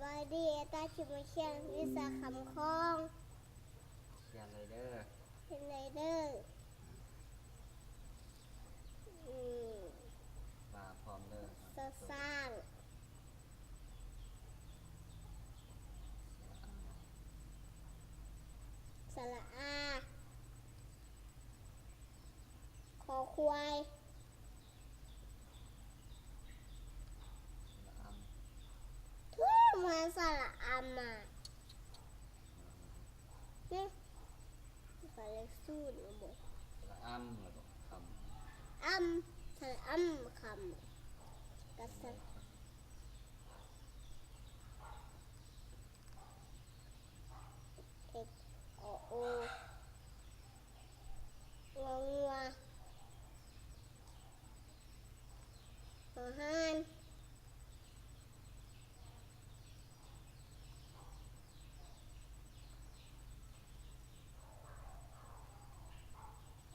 ສະບາຍດີ ອາຈານຊິມາຂຽນວິຊາຄຳຄອງ. ຂຽນເລີຍເດີ. ຂຽນເລີຍເດີ. ອືມ ມາພ້ອມເດີ. ຊໍຊ້າງ. ສະຫຼະອາ. ຄໍຄວາຍ. ສະຫຼະອຳ. ຖືກ ມາສະຫຼະອຳມາ. ນີ້ ກະເລກສູນບໍ່? ສະຫຼະອຳ ແລ້ວກໍຄຳ. ອຳ ສະຫຼະອຳ ຄຳ. ກະສະ ເອັກ ອ ໂອ ງໍງົວ ຫໍຫານ.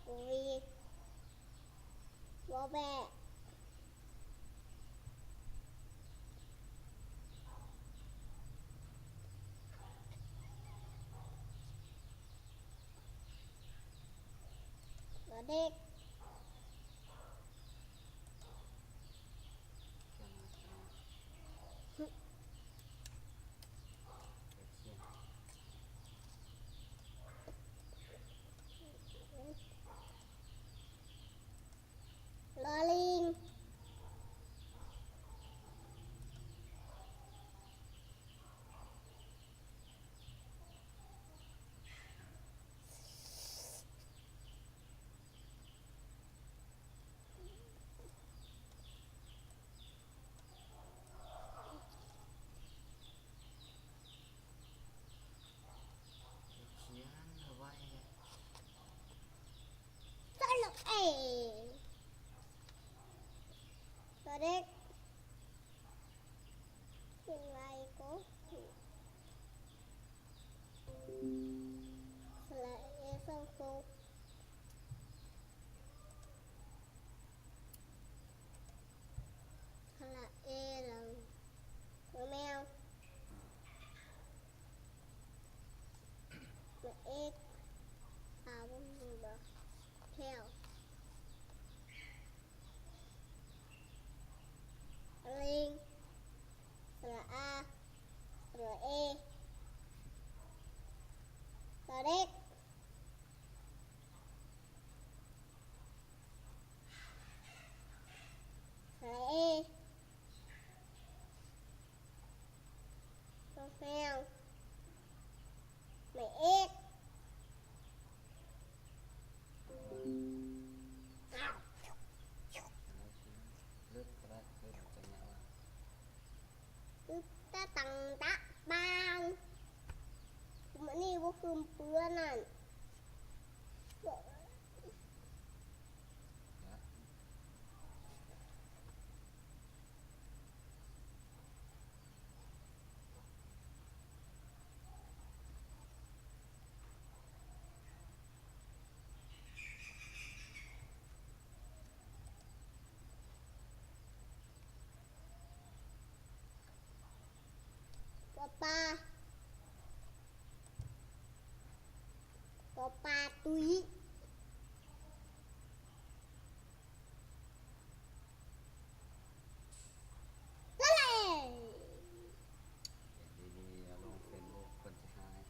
ວໍວີ ວໍແບະ ວໍເດັກ. ລໍລີງ. ຂຽນເອົາໄວ້ ສະຫຼະເອ ສະເດັກ. ຂຽນໄວ້ກໍ ສະຫຼະເອ ສອງໂຕ. ສະຫຼະເອ ລະ ແມວ. ມະເອກ ອາ ບໍ່ມີບໍ່ ແຖວ. ລີງ ສະຫຼະອາ ສະຫຼະເອ ສະເດັກ. ສະເອ ແມວ ແມ່ເອກ. ລຶບຕະຕັງຕະບາງ ມື້ນີ້ບໍ່ຄືເປື້ອນນັ້ນ. ປອປາ ປອປາຕຸຍ. ລະແລ ດີໆ ເອົາລົງເຟສບຸກ ເພິ່ນຊິຫາຍ.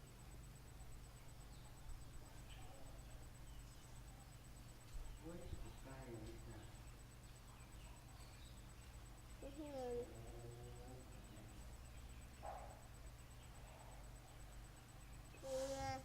ອືມ.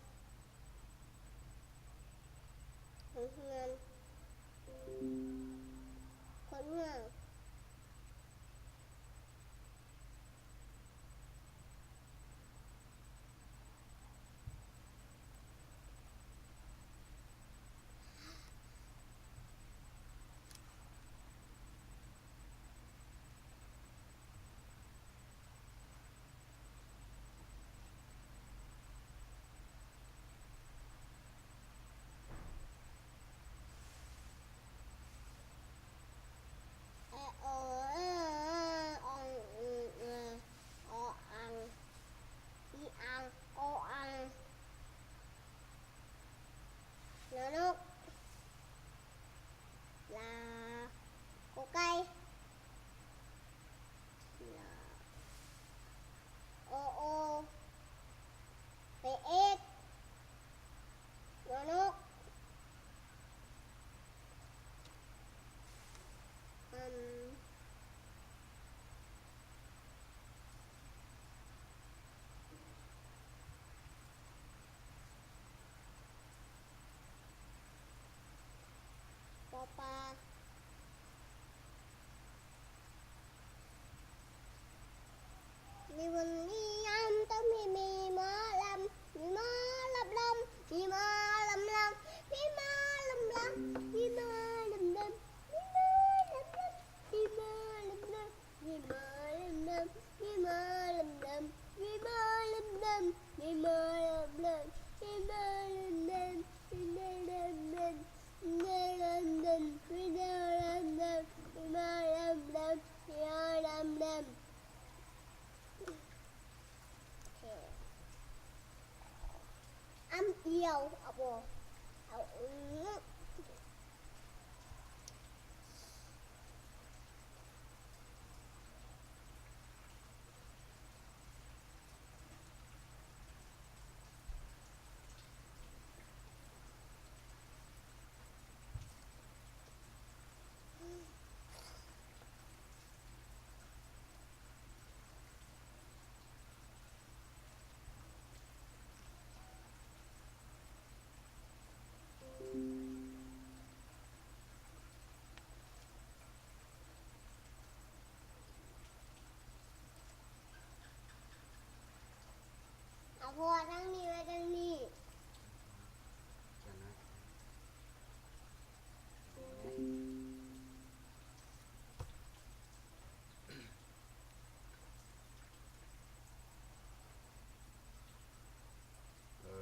ເອົາ ເພາະວ່າທາງນີ້ໄວ້ທາງນີ້. ເອີ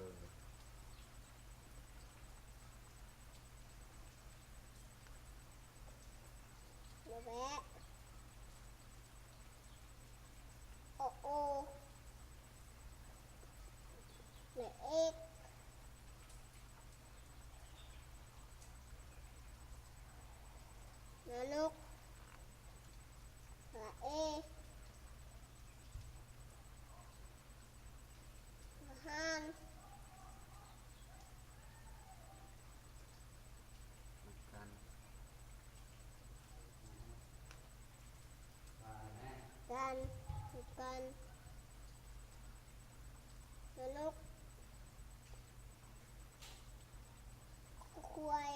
ບໍ່ແບະ ໂອ ໂອ ແລະ ເອັກ ນະນົກ ລະເອ ນະຫານ ກັນ ກັນ ກັນ ນະນົກ ຄວາຍ.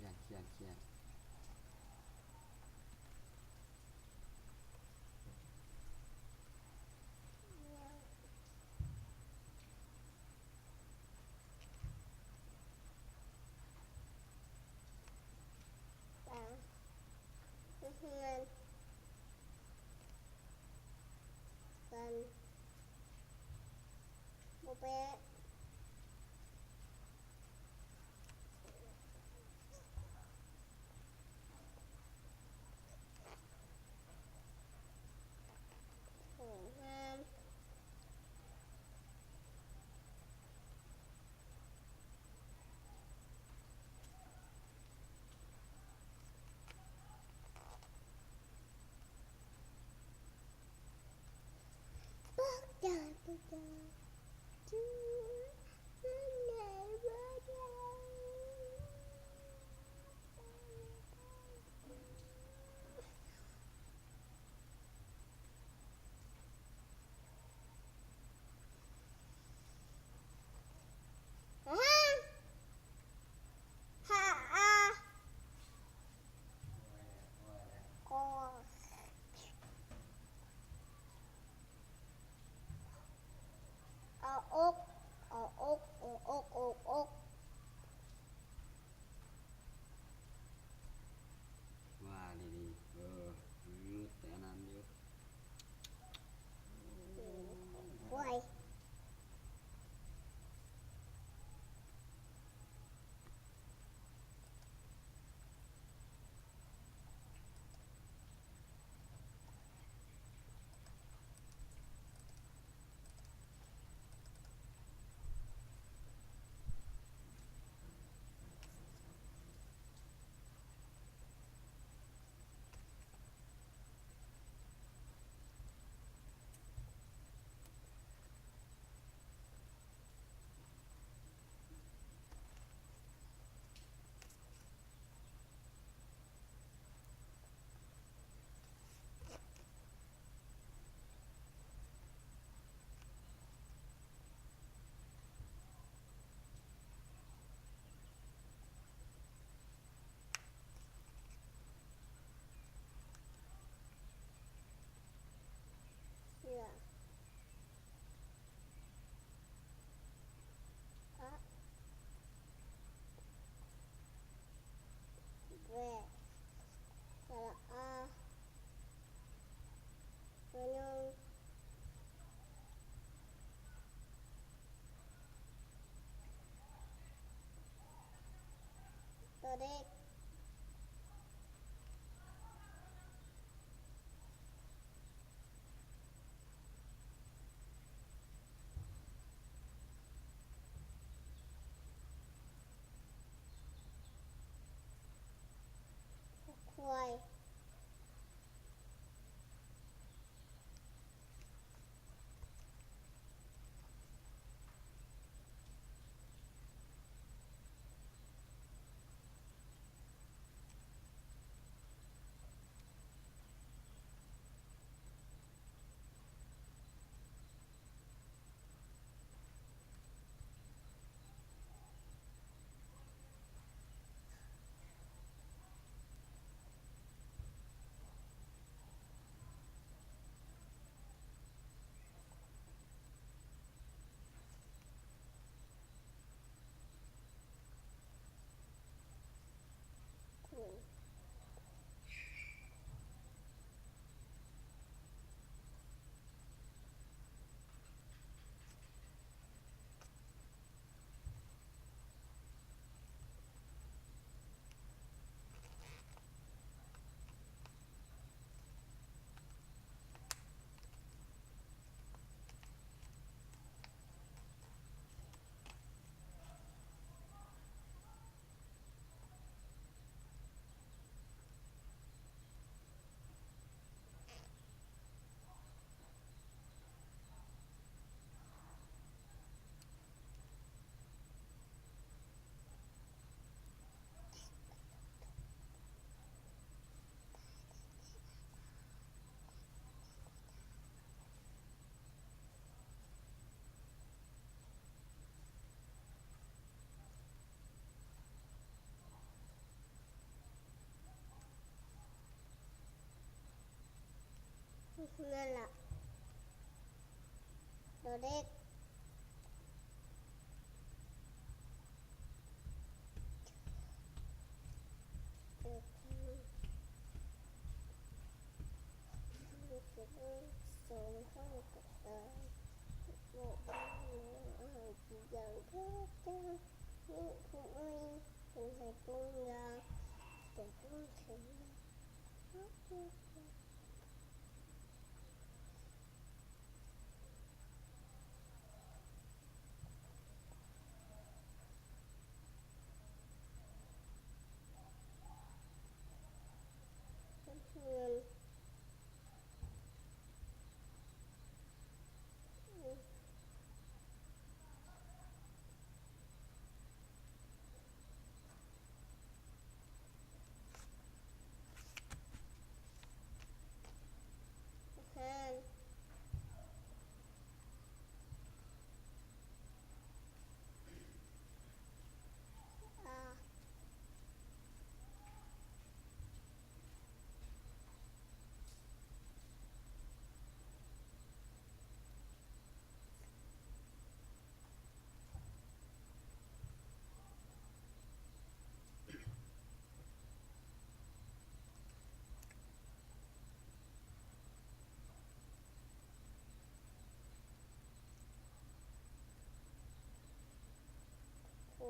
ຂຽນ ຂຽນ ຂຽນ. ເຮືອນ ກັນ ບໍ່ແປະ ໂຫງງາມ. ປາກຈານ ປາກຈານ. ເດັກ ສອງເທົ່າກັບຕາຍ ບອກວ່າອາຫານກີ່ຢ່າງແທ້ຈະມີຜູ້ໃໝ່ເປັນໃຫ້ປຸງຢາ ແຕ່ປຸງເຖິງ ເຮືອນ ເຮືອນ ອາ ໂອ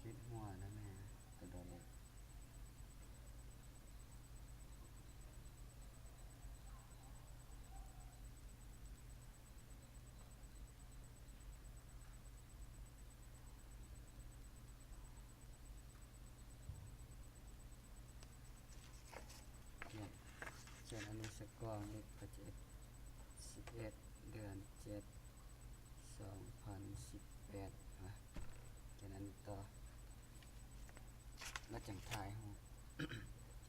ຄິດຫົວນະແມ່ ກະໂດດ. ຂຽນອັນນີ້ໃສ່ກ່ອນ ເລກກະເຈັດ ສິບເອັດ ເດືອນເຈັດ ສອງພັນສິບແປດ ອາ ຂຽນອັນນີ້ຕໍ່ ແລ້ວຈັ່ງຖ່າຍຮູບ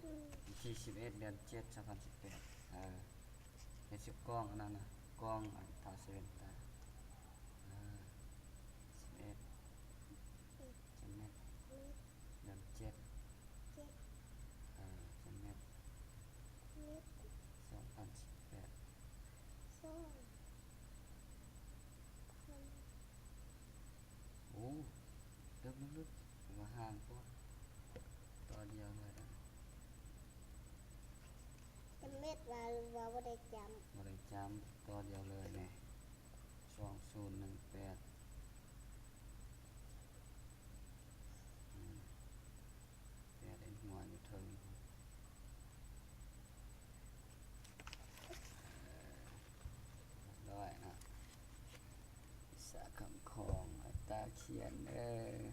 ວັນທີສິບເອັດ ເດືອນເຈັດ ສອງພັນສິບແປດ ເອີ ເຮັດໃສ່ກ່ອງອັນນັ້ນນະ ກ່ອງອັນທາເຊເວັນຕາ ເອີ ສິບເອັດ ຈັກແມັດ ເດືອນເຈັດ ເອີ ຈັກແມັດ ສອງພັນສິບແປດ ໂອ້ ເລິກໆ ວ່າຫ່າງໂພດ ຕໍ່ດຽວເລີຍນະ ຈຳເມັດວ່າ ຫຼືວ່າບໍ່ໄດ້ຈຳ? ບໍ່ໄດ້ຈຳ ຕໍ່ດຽວເລີຍນີ້ ສອງສູນໜຶ່ງແປດ ອືມ ແປດເປັນຫົວຢູ່ເທິງ ເອີ ຮຽບຮ້ອຍເນາະ ວິຊາຄຳຂອງອັດຕາຂຽນເດີ.